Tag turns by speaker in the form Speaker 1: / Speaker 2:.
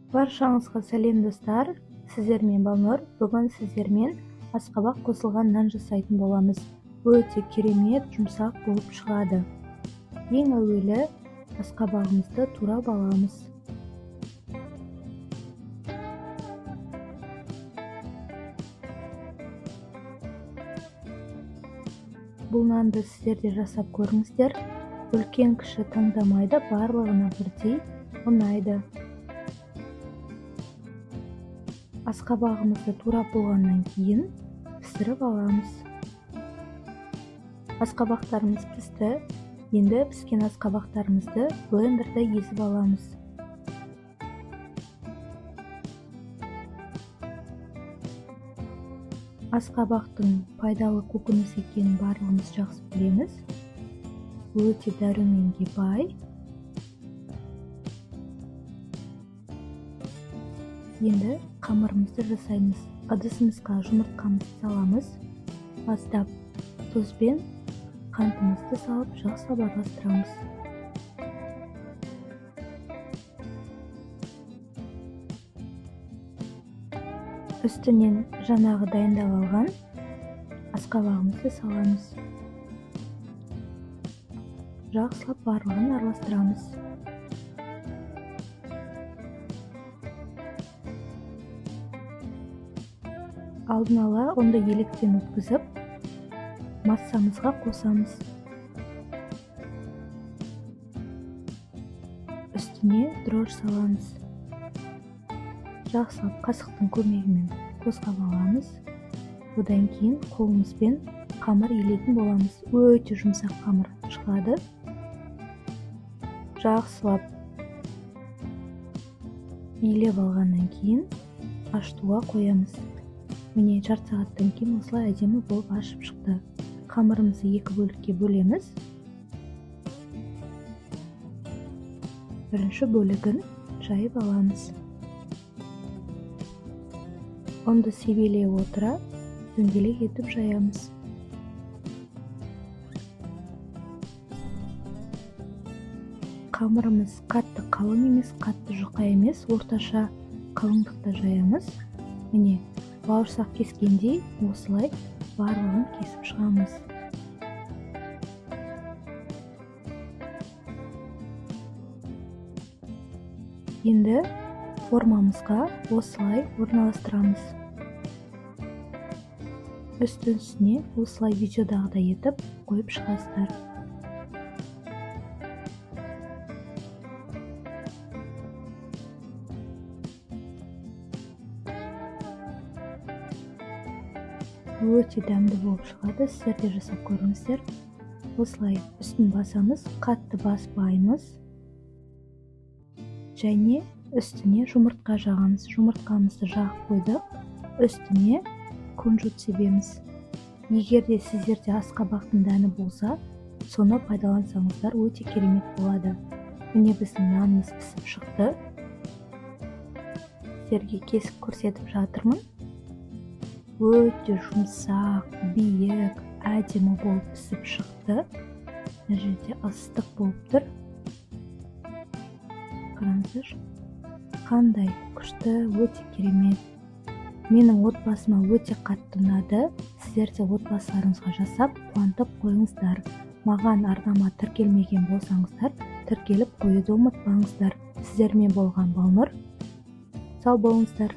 Speaker 1: Баршаңызға сәлем достар, сіздермен Балнұр. Бүгін сіздермен асқабақ қосылған нан жасайтын боламыз. Өте керемет жұмсақ болып шығады. Ең әуелі асқабағымызды турап аламыз. Бұл нанды сіздер де жасап көріңіздер. Үлкен кіші таңдамайды, барлығына бірдей ұнайды. Асқабағымызды турап болғаннан кейін пісіріп аламыз. Асқабақтарымыз пісті. Енді піскен асқабақтарымызды блендерде езіп аламыз. Асқабақтың пайдалы көкөніс екенін барлығымыз жақсы білеміз. Өте дәруменге бай. Енді қамырымызды жасаймыз. Ыдысымызға жұмыртқамызды саламыз. Аздап тұз бен қантымызды салып жақсылап араластырамыз. Үстінен жаңағы дайындап алған асқабағымызды саламыз. Жақсылап барлығын араластырамыз. Алдын ала ұнды електен өткізіп, массамызға қосамыз. Үстіне дрожж саламыз. Жақсылап қасықтың көмегімен қозғап аламыз. Одан кейін қолымызбен қамыр илейтін боламыз. Өте жұмсақ қамыр шығады. Жақсылап илеп алғаннан кейін ашытуға қоямыз. Міне жарты сағаттан кейін осылай әдемі болып ашып шықты. Қамырымызды екі бөлікке бөлеміз. Бірінші бөлігін жайып аламыз. Ұнды себелей отыра дөңгелек етіп жаямыз. Қамырымыз қатты қалың емес, қатты жұқа емес, орташа қалыңдықта жаямыз. Міне бауырсақ кескендей осылай барлығын кесіп шығамыз. Енді формамызға осылай орналастырамыз. Үсті-үстіне осылай видеодағыдай етіп қойып шығасыздар. Өте дәмді болып шығады, сіздер де жасап көріңіздер. Осылай үстін басамыз, қатты баспаймыз. Және үстіне жұмыртқа жағамыз. Жұмыртқамызды жағып қойдық. Үстіне кунжут себеміз. Егер де сіздерде асқабақтың дәні болса, соны пайдалансаңыздар өте керемет болады. Міне біздің нанымыз пісіп шықты. Сіздерге кесіп көрсетіп жатырмын. Өте жұмсақ, биік, әдемі болып пісіп шықты. Мына жерде ыстық болып тұр. Қараңыздаршы, қандай күшті, өте керемет. Менің отбасыма өте қатты ұнады. Сіздер де отбасыларыңызға жасап, қуантып қойыңыздар. Маған арнама тіркелмеген болсаңыздар, тіркеліп қоюды ұмытпаңыздар. Сіздермен болған Балнұр. Сау болыңыздар.